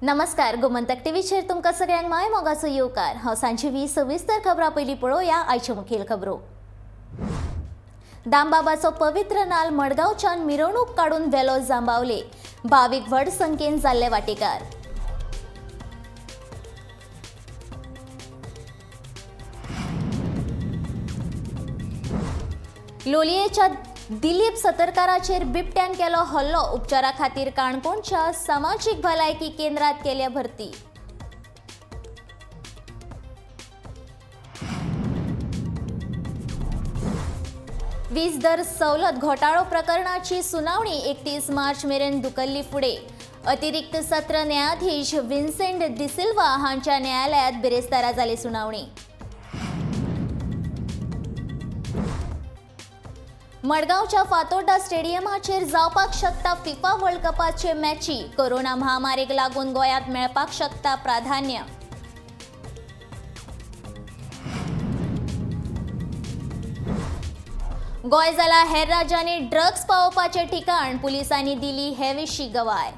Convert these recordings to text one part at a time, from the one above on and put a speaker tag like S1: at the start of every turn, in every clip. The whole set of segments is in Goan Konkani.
S1: नमस्कार, गोमंतक टीव्हीचेर तुमकां सगळ्यांक माय मोगाचो येवकार. हांव सांजेवी. सविस्तर खबरां. पयलीं पळोवया आयच्यो मुखेल खबरो. दामबाबाचो पवित्र नाल मडगांवच्यान मिरवणूक काडून व्हेलो जांबावले. भावीक व्हड संख्येन जाल्ले वाटेकार. लोलयेच्या दिलीप सतरकाराचेर बिबट्यान केलो हल्लो. उपचारा खातीर काणकोणच्या समाजीक भलायकी केंद्रात केल्या भरती. वीज दर सवलत घोटाळो प्रकरणाची सुनावणी 31 मार्च मेरेन धुकल्ली फुडें. अतिरिक्त सत्र न्यायाधीश विन्सेंट डिसिल्वा हांच्या न्यायालयात बिरेस्तारा जाली सुनावणी. मडगांवच्या फातोर्डा स्टेडियमाचेर जावपाक शकता फिफा वर्ल्ड कपाचे मॅची. कोरोना महामारीक लागून गोंयांत मेळपाक शकता प्राधान्य. गोंय जाला हेर राज्यांनी ड्रग्स पावोवपाचें ठिकाण. पुलिसांनी दिली हे विशीं गवाय.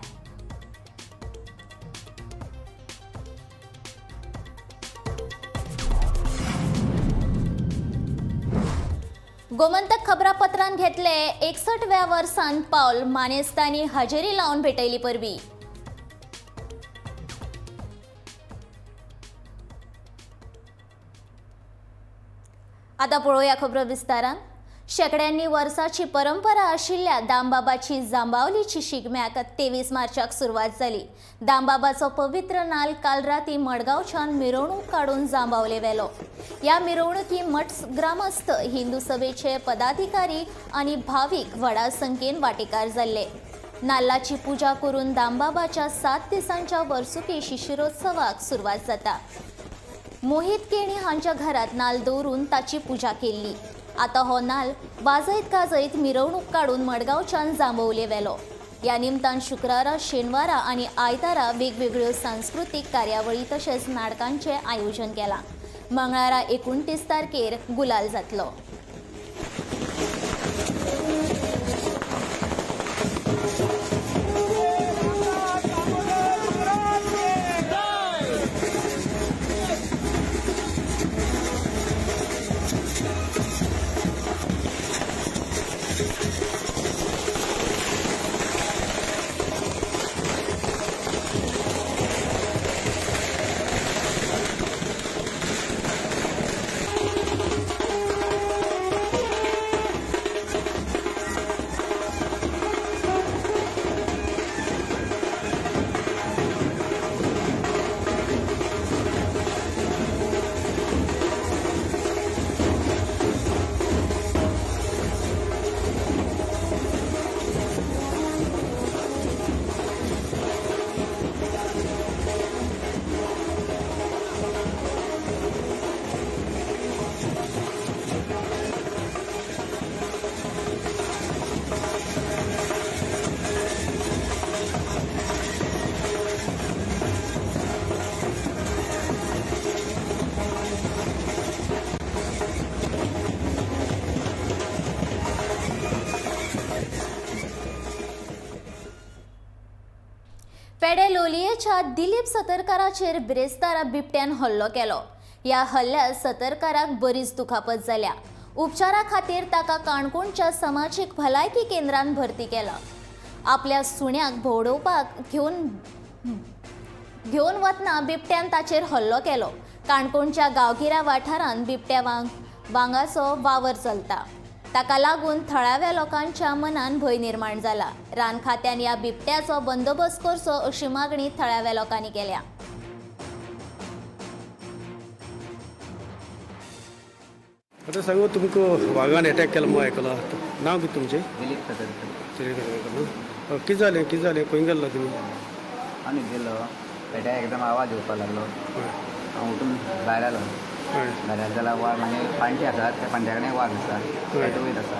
S1: गोमंतक खबरापत्रान घेतले 61व्या वर्सान पावल. मानेस्तांनी हजेरी लावन भेटयली परबी. आता पळोवया खबरो विस्तारान. शेंकड्यांनी वर्साची परंपरा आशिल्ल्या दामबाबाची जांबावलीची शिगम्याक 23 मार्चाक सुरवात जाली. दामबाबाचो पवित्र नाल काल राती मडगांवच्यान मिरवणूक काडून जांबावले व्हेलो. ह्या मिरवणुकी मठ ग्रामस्थ, हिंदू सभेचे पदाधिकारी आनी भावीक व्हडा संख्येन वाटेकार जाल्ले. नाल्लाची पुजा करून दामबाबाच्या 7 दिसांच्या वर्सुकी शिशिरोत्सवाक सुरवात जाता. मोहित केणी हांच्या घरात नाल दवरून ताची पुजा केल्ली. आता हो नाल वाजयत गाजयत मिरवणूक काडून मडगांवच्यान जांबवले व्हेलो. ह्या निमतान शुक्रारा, शेनवारा आनी आयतारा वेगवेगळ्यो सांस्कृतीक कार्यावळी तशेंच नाटकांचें आयोजन केलां. मंगळारा 29 तारखेर गुलाल जातलो. पेडे लोलयेच्या दिलीप सतरकाराचेर बिरेस्तारा बिबट्यान हल्लो केलो. ह्या हल्ल्यात सतरकाराक बरीच दुखापत जाल्या. उपचारा खातीर ताका काणकोणच्या समाजीक भलायकी केंद्रान भरती केला. आपल्या सुण्याक भोंवडोवपाक घेवन वतना बिबट्यान ताचेर हल्लो केलो. काणकोणच्या गांवगिऱ्या वाठारांत बिबट्या वांगाचो वावर चलता. ताका लागून थळाव्या लोकांच्या मनान भंय निर्माण जाला. रान खात्यान ह्या बिबट्याचो बंदोबस्त करचो अशी मागणी थळाव्या लोकांनी केल्या.
S2: आतां सांगू, तुमकां वागान एटॅक केलो म्हूण आयकलां. नांव कितें तुमचें?
S3: दिलीप सतरकर.
S2: कितें जालें, कितें जालें, खंय गेल्लो तुमी?
S3: हांव न्हिदिल्लो. पेट्या एकदम आवाज येवपाक लागलो. हांव उठून भायर आयलो. भायर आयलो जाल्यार वाग मागीर पाणटी आसा, त्या पाणट्या कडेन वाग आसा, पेटो वयर आसा.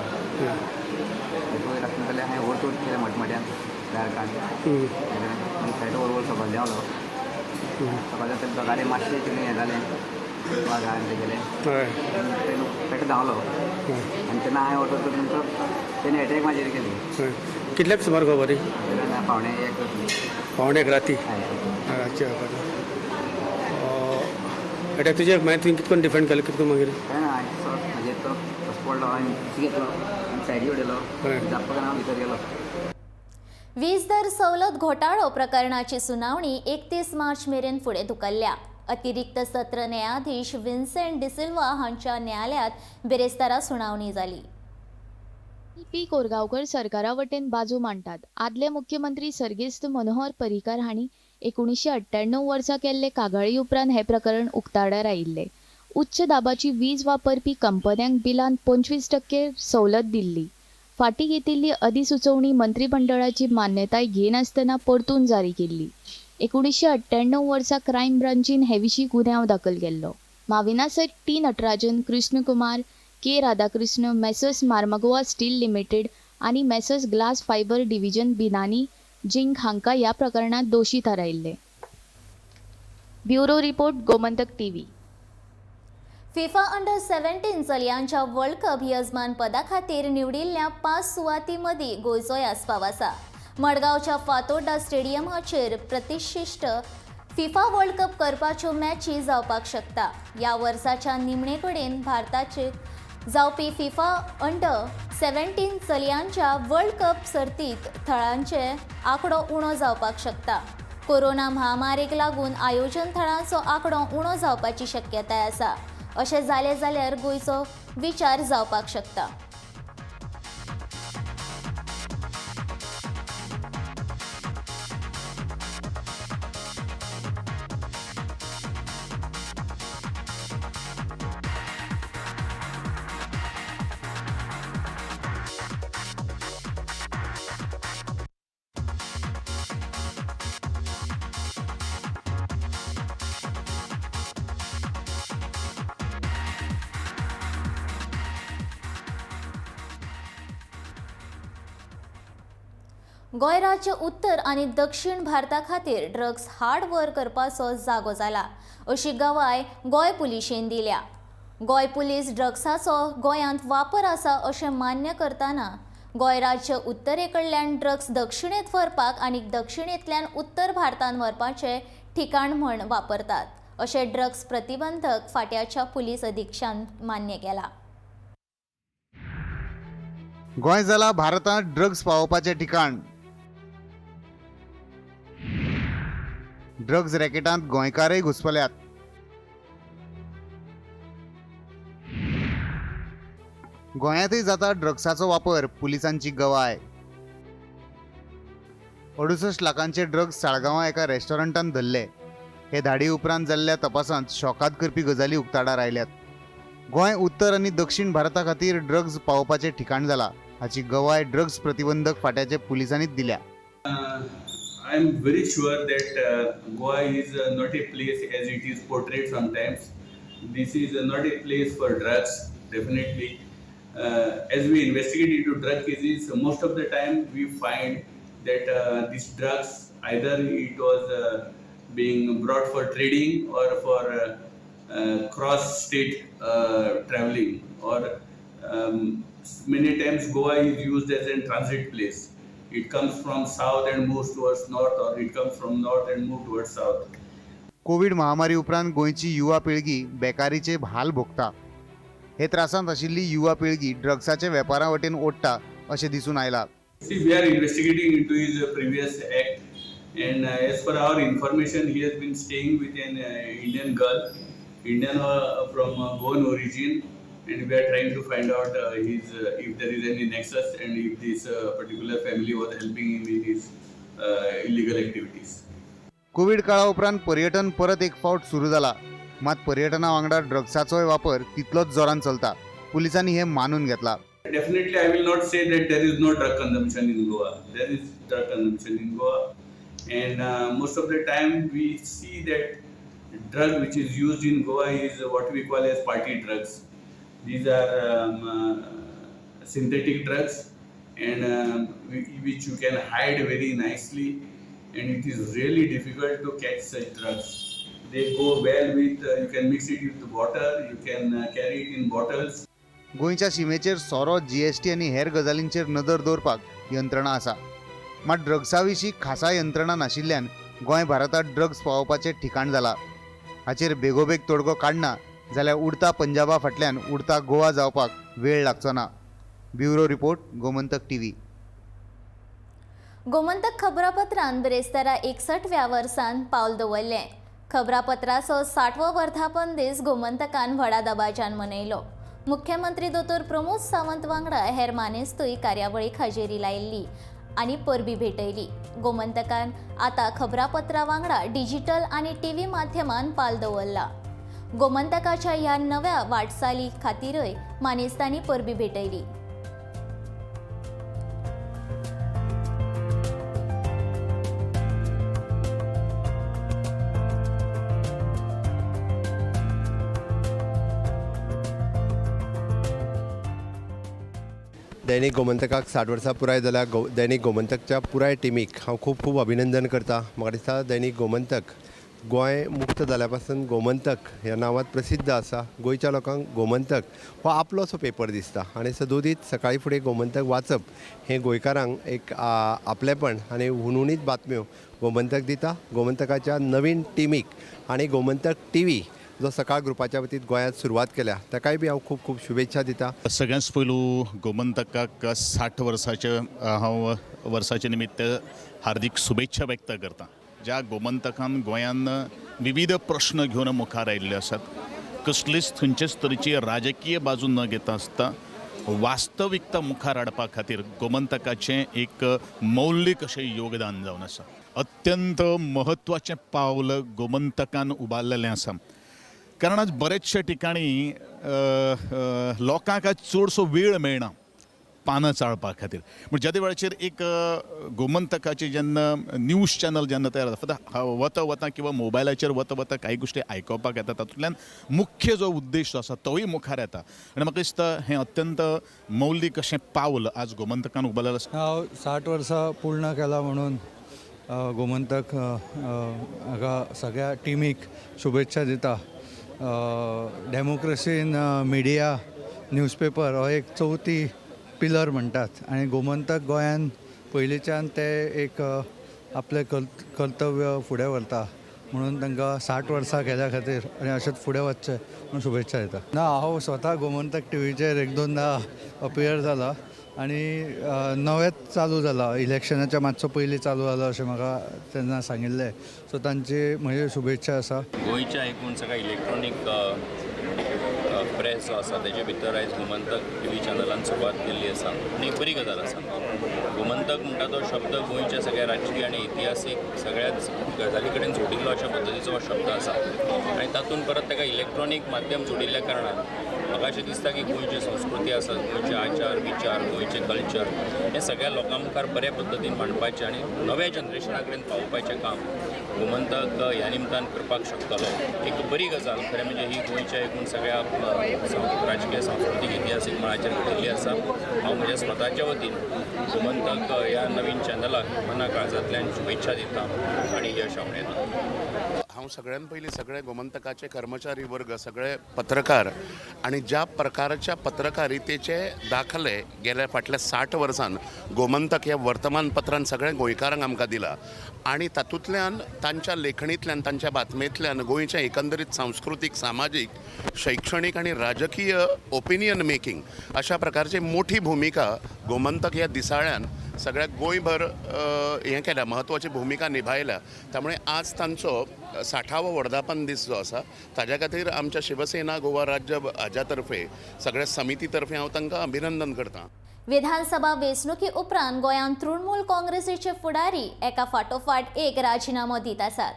S3: पेटो वयर आसना जाल्यार हांवें वरतूर केलें मोठ्या मोठ्यान दार काडून. मागीर पेटो वयर सकयल देंवलो. सकयल देंवता दोगांय मातशें कितें हें जालें, वाग आनी ते गेले. पेटो धांवलो आनी तेन्ना हांवें वचत तुमचो तेणें एटॅक म्हाजेर केली.
S2: कितल्याक सुमार खबर?
S3: 12:45.
S2: 12:45 राती?
S3: हय.
S2: रातचें येवपाचें. एटॅक तुजें मागीर तुवें कितें करून डिफेंड केलें, कितें करून मागीर?
S3: काय ना, हांवें तसो म्हजेर तो तसो पडलो, हांवें घेतलो आनी सायडी उडयलो, जाप्पाक हांव भितर गेलो.
S1: वीज दर सवलत घोटाळो प्रकरणाची सुनावणी 31 मार्च मेरेन फुडें धुकल्ल्या. अतिरिक्त सत्र न्यायाधीश विन्सेंट डिसिल्वा हांच्या न्यायालयात बिरेस्तारा सुनावणी जाली.
S4: पी कोरगांवकर सरकारा वटेन बाजू मांडटात. आदले मुख्यमंत्री सर्गेस्त मनोहर पर्रीकार हांणी 1998 वर्सा केल्ले कागाळी उपरांत हें प्रकरण उक्ताडार आयिल्लें. उच्च दाबाची वीज वापरपी कंपन्यांक बिलांत 25% सवलत दिल्ली. फाटीं घेतिल्ली अधिसुचोवणी मंत्रिमंडळाची मान्यताय घेनासतना परतून जारी केल्ली. 1998 वर्सा क्रायम ब्रांचीन हे विशीं गुन्यांव दाखल केल्लो. माविना सयत T Natarajan, Krishnakumar, K Radhakrishna, Messrs Mormugao steel limited आनी Messrs glass fibre division Binani zinc हांकां ह्या प्रकरणांत दोशी थारायिल्ले. Bureau report, Gomantak TV.
S1: FIFA under 17 चलयांच्या वर्ल्ड कप यजमान पदा खातीर निवडिल्ल्या 5 सुवाती मदीं गोंयचोय आस्पाव आसा. मडगांवच्या फातोर्डा स्टेडियमाचेर प्रतिश्ठीत फिफा वर्ल्ड कप करपाच्यो मॅची जावपाक शकता. ह्या वर्साच्या निमणे कडेन भारताचेर जावपी फिफा अंडर 17 चलयांच्या वर्ल्ड कप सर्तींत थळांचे आंकडो उणो जावपाक शकता. कोरोना महामारीक लागून आयोजन थळांचो आंकडो उणो जावपाची शक्यताय आसा. अशें जालें जाल्यार गोंयचो विचार जावपाक शकता. गोंय राज्य उत्तर आनी दक्षिण भारता खातीर ड्रग्स हार्ड वर करपाचो जागो जाला अशी गवाय गोंय पुलिशेन दिल्या. गोंय पुलीस ड्रग्साचो गोंयांत वापर आसा अशें मान्य करतना गोंय राज्य उत्तरे कडल्यान ड्रग्स दक्षिणेंत व्हरपाक आनी दक्षिणेंतल्यान उत्तर भारतांत व्हरपाचें ठिकाण म्हण वापरतात अशें ड्रग्स प्रतिबंधक फांट्याच्या पुलीस अधिक्षकान मान्य केलां.
S5: गोंय जाला भारतांत ड्रग्स पावोवपाचें ठिकाण. ड्रग्स रॅकेटांत गोंयकारय घुस्पल्यात. गोंयांतय जाता ड्रग्साचो वापर, पुलिसांची गवाय. 68 लाखांचे ड्रग्स साळगांवां एका रेस्टॉरंटांत धरले. हे धाडी उपरांत जाल्ल्या तपासांत शॉकाद करपी गजाली उक्ताडार आयल्यात. गोंय उत्तर आनी दक्षिण भारता खातीर ड्रग्स पावोवपाचें ठिकाण जाला हाची गवाय ड्रग्स प्रतिबंधक फांट्याचे पुलिसांनीच दिल्या.
S6: I am very sure that Goa is not a place as it is portrayed sometimes. This is not a place for drugs, definitely. As we investigate into drug cases, most of the time we find that these drugs, either it was being brought for trading or for cross-state traveling, or many times Goa is used as a transit place. It comes from south and moves towards north, or it comes from north and moves towards south.
S5: Covid महामारी उपरांत गोंयची युवा पिळगी बेकारीचे हाल भोगता. हे त्रासांत आशिल्ली युवा पिळगी ड्रग्साच्या वेपारा वटेन ओडटा अशें दिसून आयलां.
S6: See, we are investigating into his previous act, and as per our information, he has been staying with an Indian girl, Indian from Goan origin, and we are trying to find out his if there is any nexus and if this particular family was helping him in his illegal activities.
S5: Covid काळा उपरांत पर्यटन परत एक फावट सुरू जाला. मात पर्यटना वांगडा ड्रग्साचोय वापर तितलोच जोरान चलता. पुलिसांनी हें मानून घेतला.
S6: Definitely, I will not say that there is no drug consumption in Goa. There is drug consumption in Goa, and most of the time we see that drug which is used in Goa is what we call as party drugs. These are synthetic drugs, and which you can hide very nicely, and it is really difficult to catch such drugs. They go well with, you can mix it with water, you can carry it in bottles.
S5: गोंयच्या शिमेचेर सोरो, जीएसटी आनी हेर गजालींचेर नदर दवरपाक यंत्रणा आसा. मात ड्रग्सा विशीं खासा यंत्रणा नाशिल्ल्यान गोंय भारतांत ड्रग्स पावोवपाचें ठिकाण जाला. हाचेर बेगोबेग तोडगो काडना जाल्यार उडता पंजाबा फाटल्यान उडता गोवा जावपाक वेळ लागचो ना. Bureau report, Gomantak TV.
S1: Gomantak खबरापत्रान बिरेस्तारा 61व्या वर्सान पावल दवरलें. खबरापत्राचो 60वो वर्धापन दीस गोमंतकान व्हडा दबाज्यान मनयलो. मुख्यमंत्री दोतोर प्रमोद सावंत वांगडा हेर मानेस्तूय कार्यावळीक हजेरी लायिल्ली आनी परबी भेटयली. गोमंतकान आतां खबरापत्रा वांगडा डिजिटल आनी टीव्ही माध्यमान पाल दवरला. गोमंतकाच्या ह्या नव्या वाटचाली खातीरय मानेस्तांनी परबी भेटयली.
S7: दैनिक गोमंतकाक 60 वर्सां पुराय जाल्या. दैनिक गोमंतकच्या पुराय टिमीक हांव खूब खूब अभिनंदन करता. म्हाका दिसता दैनिक गोमंतक गोंय मुक्त जाल्या पासून गोमंतक ह्या नांवांत प्रसिद्ध आसा. गोंयच्या लोकांक गोमंतक हो आपलोसो पेपर दिसता आनी सदोदीत सकाळीं फुडें गोमंतक वाचप हें गोंयकारांक एक आपलेपण आनी हुनहुनीत बातम्यो गोमंतक दिता. गोमंतकाच्या नवीन टिमीक आनी गोमंतक टीव्ही जो सकाळ ग्रुपाच्या वतीन गोंयांत सुरवात केल्या ताकाय बी हांव खूब खूब शुभेच्छा दिता.
S8: सगळ्यांत पयलू गोमंतकाक 60 वर्साचे हांव वर्साचे निमित्त हार्दिक शुभेच्छा व्यक्त करता. ज्या गोमंतकान गोंयान विविध प्रश्न घेवन मुखार आयिल्ले आसात, कसलीच खंयचेच तरेची राजकीय बाजू न घेता आसता वास्तविकता मुखार हाडपा खातीर गोमंतकाचें एक मौल्लीक अशें योगदान जावन आसा. अत्यंत म्हत्वाचें पावल गोमंतकान उबारलेलें आसा. कारण आज बरेचशे ठिकाणी लोकांक आज चडसो वेळ मेळना पानां चाळपा खातीर. पूण ज्या वेळाचेर एक गोमंतकाचे जेन्ना न्यूज चॅनल जेन्ना तयार जाता, फक्त वता वता किंवा मोबायलाचेर वता वता कांय गोश्टी आयकुपाक येता, तातूंतल्यान मुख्य जो उद्देश जो आसा तोवूय मुखार येता आनी म्हाका दिसता हें अत्यंत मौलीक अशें पावल आज गोमंतकान उबारलेलें आसा.
S9: हांव 60 वर्सां पूर्ण केला म्हणून गोमंतक हाका सगळ्या टिमीक शुभेच्छा दिता. डेमोक्रेसीन मिडिया न्यूजपेपर हो एक चवथी पिलर म्हणटात आनी गोमंतक गोंयान पयलींच्यान ते एक आपलें कर्तव्य फुडें व्हरता म्हणून तांकां 60 वर्सां केल्या खातीर आनी अशेंच फुडें वचचें म्हणून शुभेच्छा दिता. ना, हांव स्वता गोमंतक टिवीचेर एक दोनदा अपियर जाला आनी नवेंच चालू जाला, इलेक्शनाच्या मातसो पयलीं चालू जालो अशें म्हाका तेन्ना सांगिल्लें. सो तांची म्हजी शुभेच्छा आसा.
S10: गोंयच्या एकूण सगळ्या इलेक्ट्रॉनीक प्रेस जो आसा तेजे भितर आयज गोमंतक टीव्ही चॅनलान सुरवात केल्ली आसा आनी एक बरी गजाल आसा. गोमंतक म्हणटा तो शब्द गोंयच्या सगळ्या राजकीय आनी इतिहासीक सगळ्याच गजाली कडेन जोडिल्लो अशा पद्दतीचो हो शब्द आसा आनी तातूंत परत ताका इलेक्ट्रॉनीक माध्यम जोडिल्ल्या कारणान म्हाका अशें दिसता की गोंयची संस्कृती आसा, गोंयचे आचार विचार, गोंयचें कल्चर हें सगळ्या लोकां मुखार बऱ्या पद्दतीन मांडपाचें आनी नव्या जनरेशना कडेन पावोवपाचें काम गोमंतक ह्या निमतान करपाक शकतलो. एक बरी गजाल खरें म्हणजे ही गोंयच्या एकूण सगळ्या राजकीय सांस्कृतीक इतिहासीक मळाचेर घडिल्ली आसा. हांव म्हज्या स्वताच्या वतीन गोमंतक ह्या नवीन चॅनलाक मना काळजांतल्यान शुभेच्छा दिता आनी यश आवडयता.
S11: हांव सगळ्यान पयलीं सगळे गोमंतकाचे कर्मचारी वर्ग, सगळे पत्रकार आनी ज्या प्रकारच्या पत्रकारितेचे दाखले गेल्या फाटल्या 60 वर्सान गोमंतक ह्या वर्तमानपत्रान सगळ्या गोंयकारांक आमकां दिला आनी तातूंतल्यान तांच्या लेखणींतल्यान, तांच्या बातमेंतल्यान गोंयचें एकंदरीत सांस्कृतीक, सामाजीक, शैक्षणीक आनी राजकीय ओपिनियन मेकिंग अशा प्रकारची मोठी भुमिका गोमंतक ह्या दिसाळ्यान सगळ्या गोंयभर हें केल्या, म्हत्वाची भुमिका निभायल्या. त्यामुळे आज तांचो 60वो वर्धापन दीस जो आसा ताज्या खातीर आमच्या शिवसेना गोवा राज्य हाज्या तर्फे सगळ्या समिती तर्फे हांव तांकां अभिनंदन करतां.
S1: विधानसभा वेंचणुकी उपरांत गोंयांत तृणमूल काँग्रेसीचे फुडारी एका फाटोफाट एक राजिनामो दीत आसात.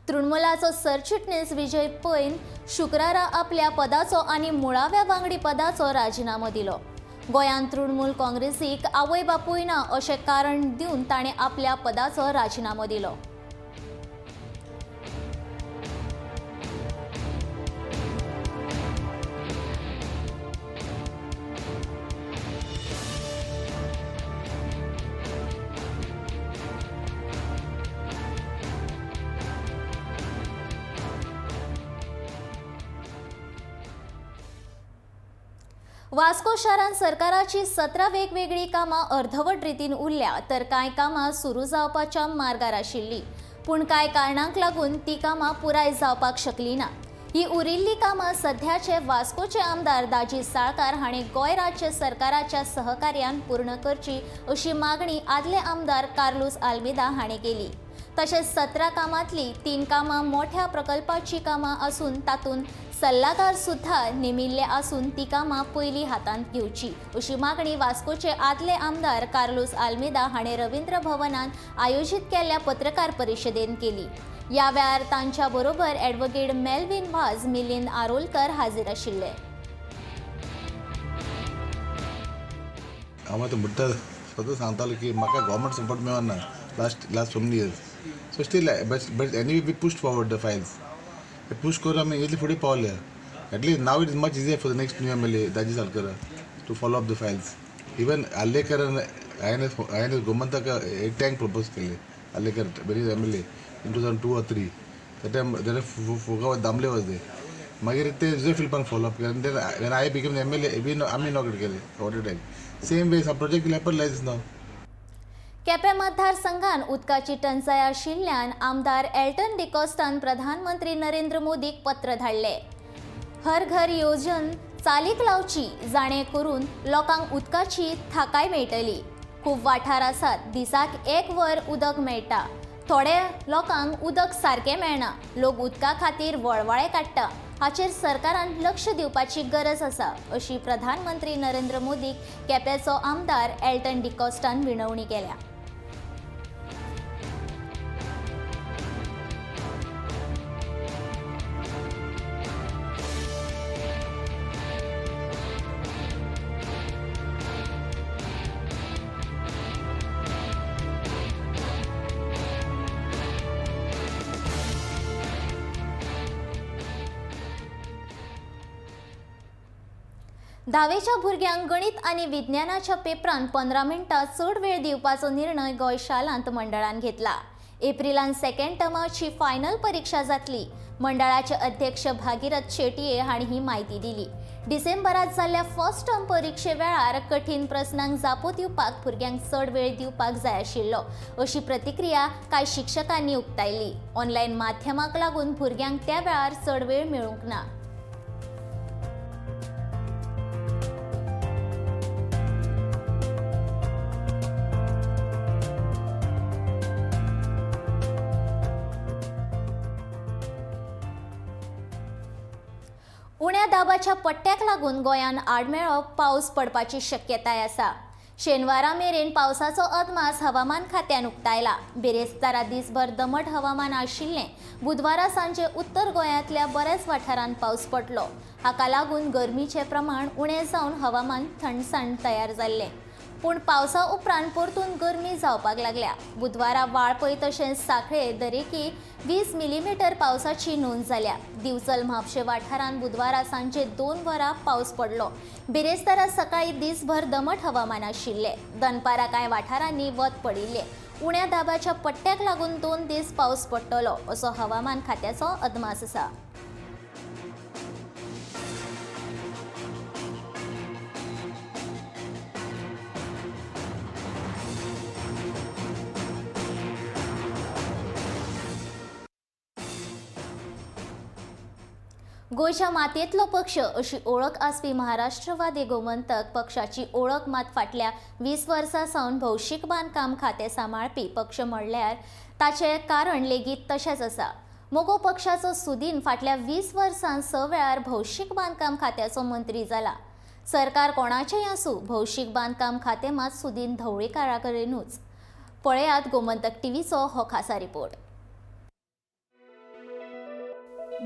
S1: तृणमूलाचो सरचिटणीस विजय पैन शुक्रारा आपल्या पदाचो आनी मुळाव्या वांगडी पदाचो राजिनामो दिलो. गोंयांत तृणमूल काँग्रेसीक आवय बापूय ना अशें कारण दिवन ताणें आपल्या पदाचो राजिनामो दिलो. वास्को शारांत सरकाराची 17 वेगवेगळी कामां अर्धवट रितीन उरल्या तर कांय कामां सुरू जावपाच्या मार्गार आशिल्ली. पूण कांय कारणांक लागून ती कामां पुराय जावपाक शकली ना. ही उरिल्ली कामां सध्याचे वास्कोचे आमदार दाजी साळकार हांणी गोंय राज्य सरकाराच्या सहकार्यान पूर्ण करची अशी मागणी आदले आमदार कार्लूस आल्मेदा हांणी केली. तशेंच 17 कामांतली 3 कामां मोठ्या प्रकल्पाची कामां आसून तातूंत सल्लागार सुद्धा नेमिल्ले आसून ती कामां पयलीं हातांत घेवची अशी मागणी वास्कोचे आदले आमदार कार्लूस आल्मेदा हांणी रवींद्र भवनान आयोजीत केल्ल्या पत्रकार परिशदेन केली. ह्या वेळार तांच्या बरोबर ॲडव्होकेट मेल्विन वाझ, मिलिंद आरोलकर हाजीर आशिल्ले.
S12: हांव आतां म्हणटा स्वता सांगतालो की म्हाका गव्हर्मेंट सपोर्ट मेळना last so many years. So still but anyway we pushed forward the files. Push करून आमी इतले फुडें पावले. At least now it is much easier for the next new MLA Daji Salkar to follow up the files. Even आर्लेकरान INS Gomantak एक टँक प्रपोज केले Arlekar when is MLA in 2002 or 3. That time that Fogao Damle was there. मागीर ते जुए फिलिपान फॉलो अप केले. Then when I became the MLA आमी इनॉग्रेट केले water tank. Same way some project will happen like this now.
S1: Quepem मतदारसंघान उदकाची टंचाय आशिल्ल्यान आमदार एल्टन डिकॉस्टान प्रधानमंत्री नरेंद्र मोदीक पत्र धाडले. हर घर योजन चालीक लावची जाणे करून लोकांक उदकाची थाकाय मेळटली. खूब वाठार आसात दिसाक 1 वर उदक मेळटा, थोडे लोकांक उदक सारकें मेळना, लोक उदका खातीर वळवळे काडटा. हाचेर सरकारान लक्ष दिवपाची गरज आसा अशी प्रधानमंत्री नरेंद्र मोदीक केपेंचो आमदार एल्टन डिकॉस्टान विनवणी केल्या. धावेच्या भुरग्यांक गणित आनी विज्ञानाच्या पेपरान 15 मिनटां चड वेळ दिवपाचो निर्णय गोंय शालांत मंडळान घेतला. एप्रिलान सेकंड टर्माची फायनल परीक्षा जातली. मंडळाचे अध्यक्ष भागीरथ शेटये हांणी ही म्हायती दिली. डिसेंबरात जाल्ल्या फर्स्ट टर्म परिक्षे वेळार कठीण प्रस्नांक जापो दिवपाक भुरग्यांक चड वेळ दिवपाक जाय आशिल्लो अशी प्रतिक्रिया कांय शिक्षकांनी उक्तायली. ऑनलायन माध्यमाक लागून भुरग्यांक त्या वेळार चड वेळ मेळूंक ना. उण्या दाबाच्या पट्ट्याक लागून गोंयांत आडमेळो पावस पडपाची शक्यताय आसा. शेनवारा मेरेन पावसाचो अदमास हवामान खात्यान उक्तायला. बिरेस्तारा दिसभर दमट हवामान आशिल्लें. बुधवारा सांजे उत्तर गोंयांतल्या बऱ्याच वाठारांत पावस पडलो. हाका लागून गरमीचें प्रमाण उणें जावन हवामान थंडसाण तयार जाल्लें. पूण पावसा उपरांत परतून गरमी जावपाक लागल्या. बुधवारा वाळपय तशेंच सांखळे दरेकी 20 मिलीमिटर पावसाची नोंद जाल्या. दिवचल म्हापशें वाठारांत बुधवारा सांजे 2 वरां पावस पडलो. बिरेस्तारा सकाळी दिसभर दमट हवामान आशिल्लें. दनपारां कांय वाठारांनी वत पडिल्लें. उण्या दाबाच्या पट्ट्याक लागून 2 दीस पावस पडटलो असो हवामान खात्याचो अदमास आसा. गोंयच्या मातयेंतलो पक्ष अशी ओळख आसपी महाराष्ट्रवादी गोमंतक पक्षाची ओळख मात फाटल्या 20 वर्सां सावन भौशीक बांदकाम खातें सांबाळपी पक्ष म्हणल्यार ताचें कारण लेगीत तशेंच आसा. मगो पक्षाचो सुदीन फाटल्या 20 वर्सां 6 वेळार भौशीक बांदकाम खात्याचो मंत्री जाला. सरकार कोणाचेंय आसूं, भौशीक बांदकाम खातें मात सुदीन ढवळीकारा कडेनूच. पळयात गोमंतक टीव्हीचो हो खासा रिपोर्ट.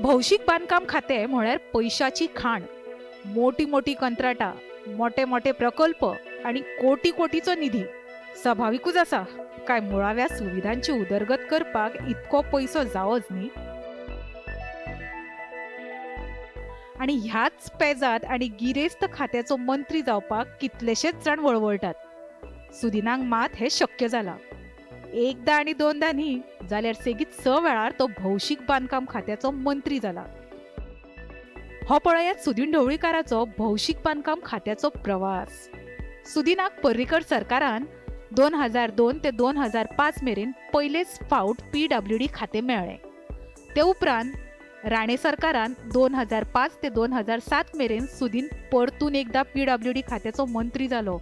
S13: भौशीक बांदकाम खातें म्हळ्यार पयशाची खाण. मोटी मोटी कंत्राटां, मोठे मोठे प्रकल्प आनी कोटी कोटीचो निधी. सभाविकूच आसा काय मुळाव्या सुविधांची उदरगत करपाक इतको पयसो जावच न्ही. आनी ह्याच पेजात आनी गिरेस्त खात्याचो मंत्री जावपाक कितलेशेच जाण वळवळटात. सुदिनांक मात हें शक्य जालां. एकदा आनी दोनदा न्ही जाल्यार सेगीत 6 वेळार तो भौशीक बांदकाम खात्याचो मंत्री जाला. हो पळयात सुदीन ढवळीकाराचो भौशीक बांदकाम खात्याचो प्रवास. सुदिनाक पर्रीकर सरकारान 2002 ते 2005 मेरेन पयलेच फावट पीडब्ल्यूडी खातें मेळ्ळें. ते उपरांत राणे सरकारान 2005 ते 2007 मेरेन सुदीन परतून एकदा पीडब्ल्यूडी खात्याचो मंत्री जालो.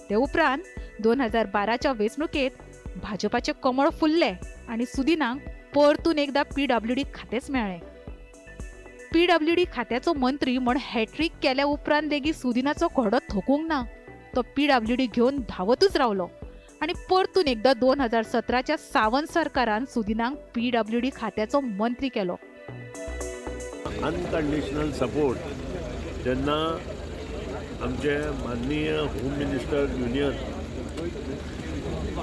S13: ते उपरांत 2012च्या वेंचणुकेंत भाजपाचें कमळ फुल्लें आनी सुदिनाक परतून एकदा पीडब्ल्यूडी खातेंच मेळ्ळें. पीडब्ल्यूडी खात्याचो मंत्री म्हण हॅट्रीक केल्या उपरांत लेगीत सुदिनाचो घोडो थकूंक ना. तो पीडब्ल्यूडी घेवन धांवतूच रावलो आनी परतून एकदा 2017च्या सावंत सरकारान सुदिनाक पीडब्ल्यूडी खात्याचो मंत्री केलो.
S14: अनकंडिशनल सपोर्ट जेन्ना आमचे माननीय होम मिनिस्टर युनियन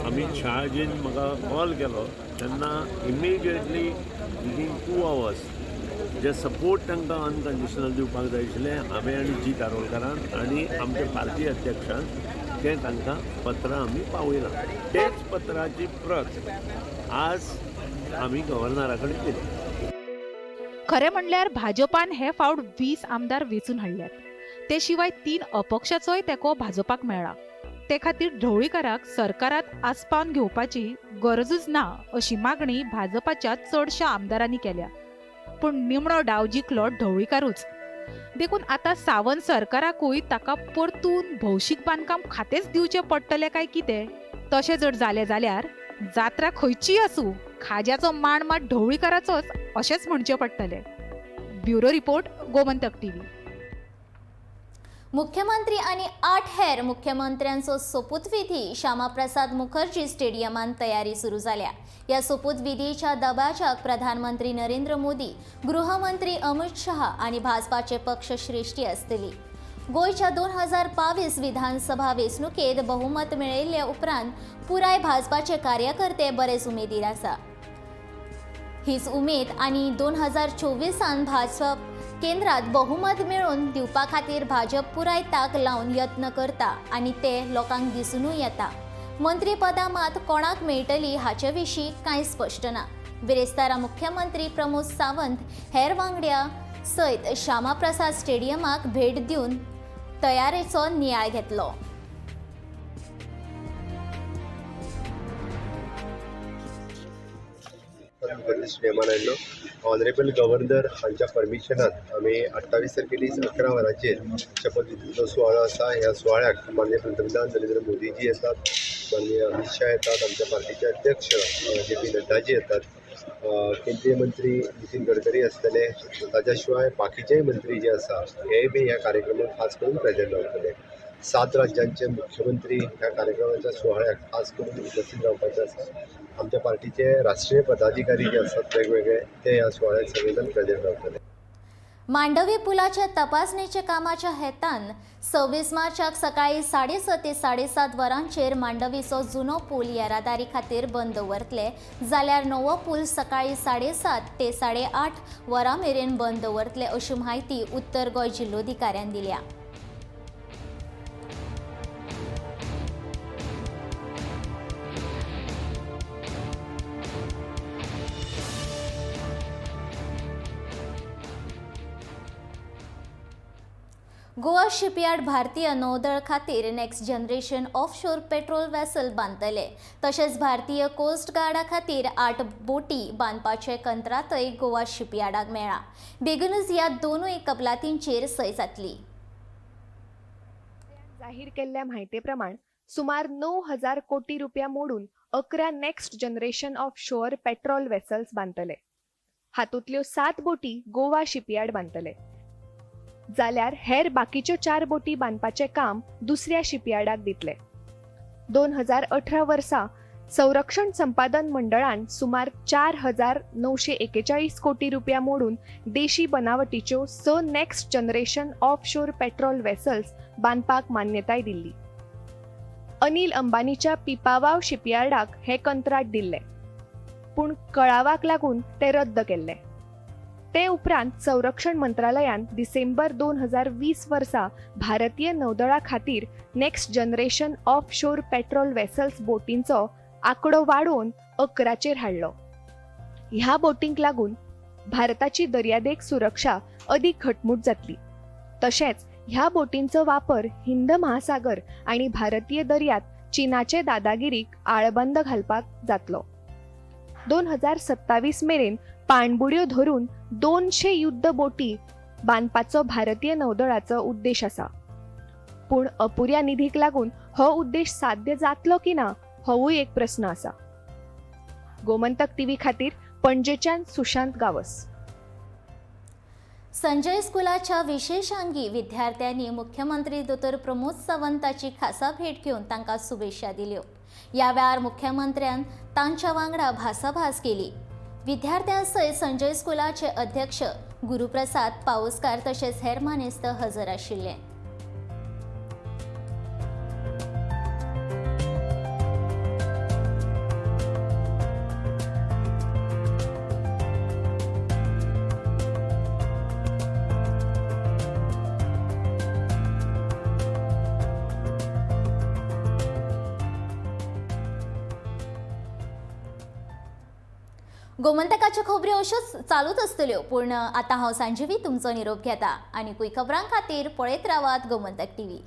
S14: अमित शहाजीन म्हाका कॉल केलो तेन्ना इमिडिएटली विदीन 2 आवर्स जे सपोर्ट तांकां अनकंडिशनल दिवपाक जाय आशिल्लें हांवें आनी जी दारोलकारान आनी आमचे पार्टी अध्यक्षान तें तांकां पत्रां आमी पावयलां. तेच पत्राची प्रत आज आमी गव्हर्नरा कडेन दिली.
S13: खरें म्हणल्यार भाजपान हे फावट 20 आमदार वेंचून हाडल्यात. ते शिवाय 3 अपक्षाचोय तेंको भाजपाक मेळ्ळा. ते खातीर ढवळीकाराक सरकारांत आसपावन घेवपाची गरजूच ना अशी मागणी भाजपाच्या चडशा आमदारांनी केल्या. पूण निमणो डाव जिखलो ढवळीकारूच. देखून आतां सावंत सरकाराकूय ताका परतून भौशीक बांदकाम खातेंच दिवचें पडटलें काय कितें? तशें जर जालें जाल्यार जात्रा खंयचीय आसूं खाज्याचो माण मात ढवळीकाराचोच अशेंच म्हणचें पडटलें. Bureau report, Gomantak TV.
S1: मुख्यमंत्री आनी 8 हेर मुख्यमंत्र्यांचो सोपूतविधी श्यामाप्रसाद मुखर्जी स्टेडियमांत तयारी सुरू जाल्या. ह्या सोपूतविधीच्या दबाज्याक प्रधानमंत्री नरेंद्र मोदी, गृहमंत्री अमित शहा आनी भाजपाचे पक्षश्रेष्ठी आसतली. गोंयच्या 2022 विधानसभा वेंचणुकेंत बहुमत मेळयिल्ले उपरांत पुराय भाजपाचे कार्यकर्ते बरेच उमेदीर आसा. हीच उमेद आनी 2024 भाजप केंद्रात बहुमत मेळोवन दिवपा खातीर भाजप पुराय ताक लावन यत्न करता आनी ते लोकांक दिसुनूय येता. मंत्रीपदां मात कोणाक मेळटली हाचे विशीं कांय स्पश्ट ना. बिरेस्तारा मुख्यमंत्री प्रमोद सावंत हेर वांगड्या सयत श्यामाप्रसाद स्टेडियमाक भेट दिवन तयारेचो नियाळ घेतलो.
S7: मुखर्जी स्टेडियमान आयिल्लो. ऑनरेबल गव्हर्नर हांच्या परमिशनान आमी 28 तारखेर 11 वरांचेर शपथविधीचो सुवाळो आसा. ह्या सुवाळ्याक माननीय पंतप्रधान नरेंद्र मोदीजी येतात, माननीय अमित शाह येतात, आमच्या पार्टीचे अध्यक्ष जे पी नड्डाजी येतात, केंद्रीय मंत्री नितीन गडकरी आसतले, ताच्या शिवाय बाकीचेय मंत्री जे आसा हेय बी ह्या कार्यक्रमाक खास करून प्रेझेंट रावतले. 7 राज्यांचे मुख्यमंत्री ह्या कार्यक्रमाच्या सुवाळ्याक खास करून उपस्थित रावपाचे आसा. आमच्या पार्टीचे राष्ट्रीय पदाधिकारी जे आसात वेगवेगळे ते ह्या सुवाळ्याक सगळे जाण प्रेझेंट रावतले.
S1: मांडवी पुलाच्या तपासणेच्या कामाच्या हेतान 26 मार्चाक सकाळी 6:30 ते 7:30 वरांचेर मांडवीचो जुनो पूल येरादारी खातीर बंद दवरतले, जाल्यार नवो पूल सकाळी 7:30 ते 8:30 वरां मेरेन बंद दवरतले अशी म्हायती उत्तर गोंय जिल्लोधिकाऱ्यान दिल्या. गोवा शिपयार्ड भारतीय नौदळ खातीर next generation offshore patrol vessel बांदतले. तशेंच भारतीय कोस्ट गार्डा खातीर 8 बोटी बांदपाचे कंत्राटय गोवा शिपयार्डाक मेळ्ळां. बेगीनूच ह्या दोनूय कबलातींचेर सय जातली.
S15: जाहीर केल्ल्या म्हायती प्रमाण सुमार 9,000 कोटी रुपया मोडून 11 next generation offshore patrol vessels बांदतले. हातूंतल्यो 7 बोटी गोवा शिपयार्ड बांदतले, जाल्यार हेर बाकीच्यो 4 बोटी बांदपाचें काम दुसऱ्या शिपयार्डाक दितले. 2018 वर्सा संरक्षण संपादन मंडळान सुमार 4,941 कोटी रुपया मोडून देशी बनावटीच्यो 6 next generation offshore patrol vessels बांदपाक मान्यताय दिल्ली. अनिल अंबानीच्या पिपावाव शिपयार्डाक हें कंत्राट दिल्लें, पूण कळावाक लागून तें रद्द केल्लें. ते उपरांत संरक्षण मंत्रालयान डिसेंबर 2020 वर्सा भारतीय नौदळा खातीर next generation offshore patrol vessels बोटींचो आंकडो वाडोवन 11चेर हाडलो. ह्या बोटींक लागून भारताची दर्यादेग सुरक्षा अदीक घटमूट जातली. तशेंच ह्या बोटींचो वापर हिंद महासागर आनी भारतीय दर्यांत चीनाचे दादागिरीक आळबंद घालपाक जातलो. 2027 मेरेन पाणबुडयो धरून 200 युद्ध बोटी बांदपाचो भारतीय नौदळाचो उद्देश आसा. पूण अपुऱ्या निधीक लागून हो उद्देश साध्य जातलो की ना होवूय एक प्रस्न आसा. गोमंतक टीव्ही खातीर पणजेच्यान सुशांत गावस.
S1: संजय स्कुलाच्या विशेषांगी विद्यार्थ्यांनी मुख्यमंत्री दोतोर प्रमोद सावंताची खासा भेट घेवन तांकां शुभेच्छा दिल्यो. ह्या वेळार मुख्यमंत्र्यान तांच्या वांगडा भासाभास केली. विद्यार्थ्यां सयत संजय स्कुलाचे अध्यक्ष गुरुप्रसाद पावसकार तशेंच हेर मानेस्त हजर आशिल्ले. गोमंतकाच्यो खबऱ्यो अश्योच चालूच आसतल्यो, पूण आतां हांव सांजीवी तुमचो निरोप घेता आनी खबरां खातीर पळयत रावात गोमंतक टीव्ही.